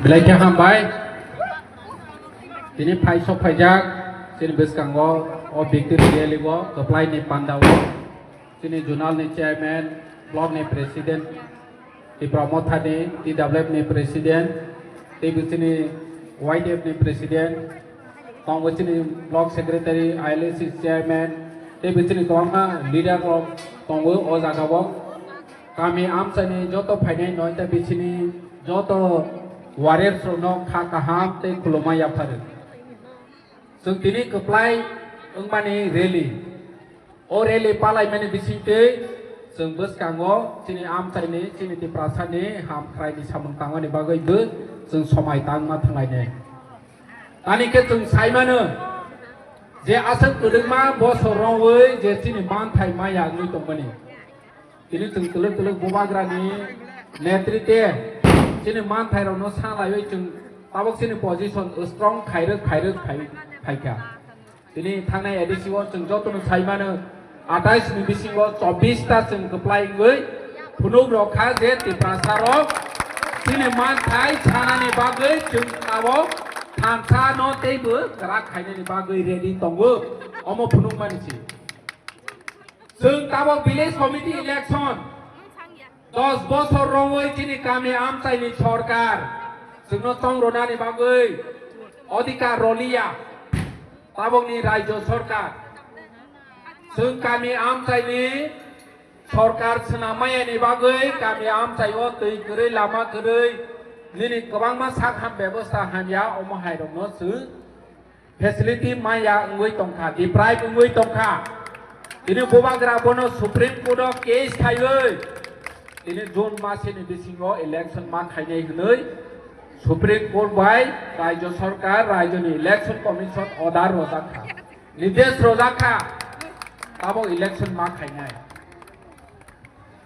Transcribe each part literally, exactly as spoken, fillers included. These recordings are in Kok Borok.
Belai khe hambai. Tini phai sok phaijak, chini bwskango, o Victory Rally o, kwplai ni panda o, chini zonal ni chairman, block ni president, Tipra Motha ni T W F ni president, tei bo chini Y D F ni president, tongo chini block secretary, I L S C chairman, tei bo chini kwbangma leader rok tongo o jaga o. Kami amchaini joto phainai noita bisini joto warriors rokno kha kaham tei khulumma yapharu. Chwng tini kwplai wngmani rally. O rally palaimani bisingtwi chwng bwskango chini amchaini, chini Tiprasani hamkraini samung tangmani bagwi bo chwng somai tangma thanglainai. Tani khe chwng saimano je aswk kwdwkma bosor romwi je chini manthai maya wngwi tongmani. Tini chwng twlwk twlwk bubagrani netrite chini manthairokno sa laiwi chwng tabok chini position strong khairwk khairwk phai phaikha. Tini thangnai A D C o chwng jotono saimano, atais ni bisingo chobbish ta chwng kwplai wngwi phunuk rok kha je Tiprasa rok chini manthai sanani bagwi chwng tabok thansa no teibo kwrak khainani bagwi ready tongo, omo phunukmani se. Chwng tabok village committee election dos bosor romwi chini kami amchaini sorkar chwngno chongronani bagwi odhikar roliya tabokni rajyo sorkar. Chwng kami amchaini sorkar swnammayani bagwi kami amchaio twi kwrwi lama kwrwi nini kwbangma sak ham bebosta hamya omo hairokno chwng facility maya wngwi tongkha, deprive wngwi tongkha. Tini bubagra bono Supreme Court o case khaiwi tini June masini bisingo election ma khainai hwnwi Supreme Court bai Rajya Sarkar, Rajyani Election Commission order rojak kha, nidesh rojak kha, tabok election ma khainai.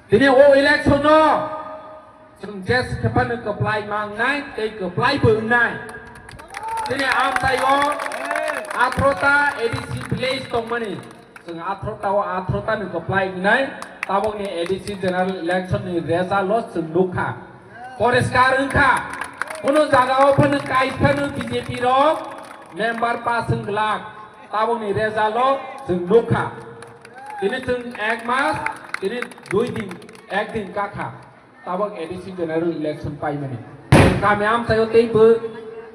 Tini o election no chwng jes khe phano kwplai ma wngnai tei kwplai bo wngnai. Tini amchaio athro ta A D C village tongmani, chwng athro ta o athro ta ni kwplai wngnai. Tabokni A D C general election ni result o chwng nukha, poriskar wngkha. Kunu jaga o phano kaisa phano B J P rok member pass wng glak, tabokni result o chwng nukha. Tini chwng ek mas, tini dui din, ek din kakha. Tabok A D C general election paimani. Kami amchaio teibo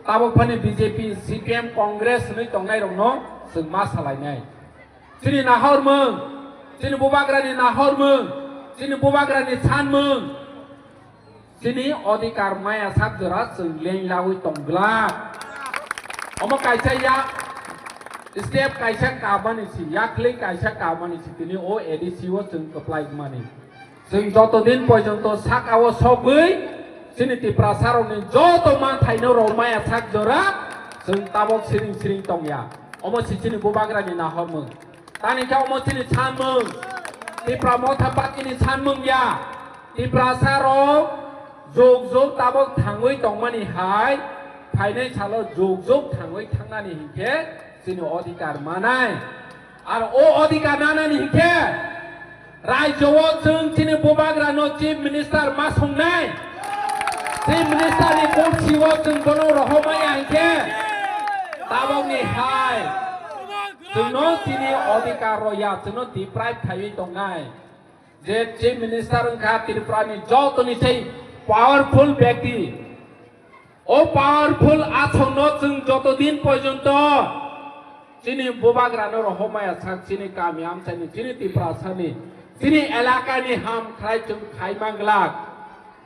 tabok phani B J P, C P M, Congress hwnwi tongnairokno chwng ma salainai. Chini nahormung, chini bubagrani nahormung, chini bubagrani sanmung, chini odhikar maya sak jora chwng leng lawi tongglak. Omo kaisa ya step kaisa kabani si, yakhleng kaisa kabani si, tini o A D C o chwng kwplai mani. Chwng joto din porjonto saka o sogwi chini Tiprasa rokni joto manthaino rw maya sak jora chwng tabok siring siring tongya. Omo si chini bubagrani nahormung. Tani khe omo chini sanmung. Tipra Motha Party ni sanmung ya. Tiprasa rok jug jug tabok thangwi tongmani hai, phainai salo jug jug thangwi thangnani hinkhe chini odhikar manai. Ar o odhikar nanani hinkhe rajyo o chwng chini bubagrano chief minister ma songnai. Chief minister ni kursi o chwng bono rohormaya hinkhe tabokni hai chwngno chini odhikar rw ya, chwngno deprive khaiwi tongnai. Je chief minister wngkha Tripura ni jotoni sei powerful byakti. O powerful asongno chwng joto din porjonto chini bubagrano rohormaya sak chini kami amchaini, chini Tiprasani, chini elakani ham khlai chwng khai manglak.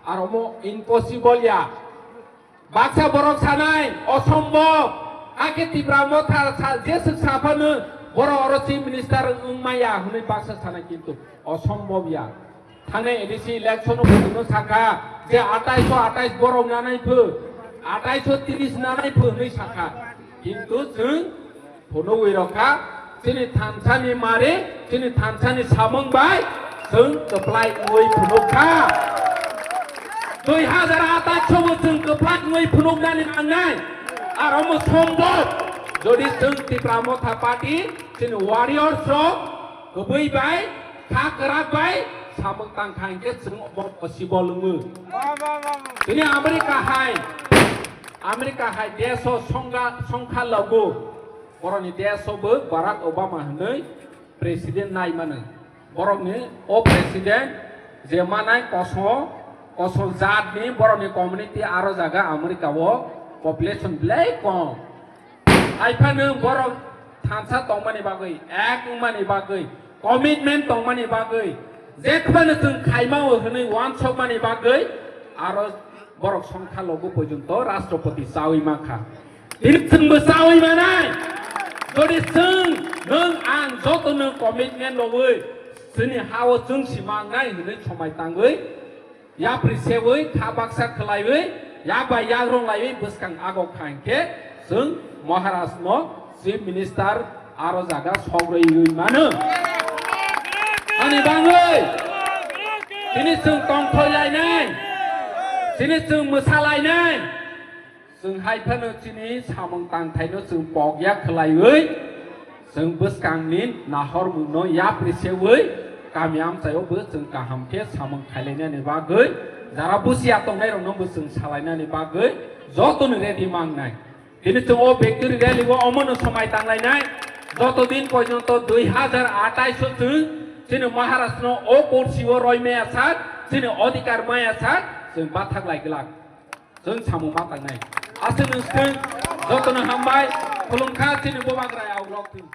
Ar omo impossible ya. Baksa borok sanai, osombob. Ake Tipra Motha sa, jeswk saphano borok oro chief minister wng maya hwnwi baksa sana kintu osombobya. Thangnai A D C election o buino sakha je atais o atais borok nanai pho, atais o tris nanai pho hwnwi sakha. Kintu chwng phunugwi rokha, chini thansani mari, chini thansani samung bai chwng kwplai wngwi phunukha. Dui hazar atais o bo chwng kwplai wngwi phunuknani nangnai. Aro omo sombhob, jodi chwng Tipra Motha Party chini warriors rok kwbwi bai, kha kwrak bai samung tangkha hinkhe chwng obo possible wngwi. Chini America hai, America hai desh o songkha, songkha logo. Borokni desh o bo Barack Obama hwnwi president nai mano. Borokni o president je manai koso, koso jatni borokni community aro jaga America o population belai kom. Haiphano borok thansa tongmani bagwi, ek wngmani bagwi, commitment tongmani bagwi, jephano chwng khaima o hwnwi uansukmani bagwi, aro borok songkha logo porjonto Rashtrapati chawi mankha. Tini chwngbo chawi manai. Jodi chwng, nwng, ang joto nwng commitment lowi, chini ha-o chwng si mangnai hwnwi somai tangwi, yapri sewi, kha baksa khwlaiwi, yak bai yak ronglaiwi bwskang agok kha hinkhe, chwng Maharaj no Chief Minister aro jaga sogrwi mano. Ani bangwi, tini chwng tongthoi lainai, tini chwng mwsa lainai. Chwng hai phano chini samung tangthaino chwng pokya khwlaiwi, chwng bwskangni nahormungno yapri sewi, kami amchaio bo chwng kaham khe samung khailainani bagwi, jara busia tongnairokno bo chwng salainani bagwi, jotoni ready mangnai. Tini chwng o victory rally o omono somai tanglainai, joto din porjonto dui hazar atais o chwng chini Maharashtra no o kursi o roi maya sak, chini odhikar maya sak, chwng bathak lai glak. Chwng samung ma tangnai. Aswk nwng swkang jotono hambai, khulumkha chini bubagra yagrok thung.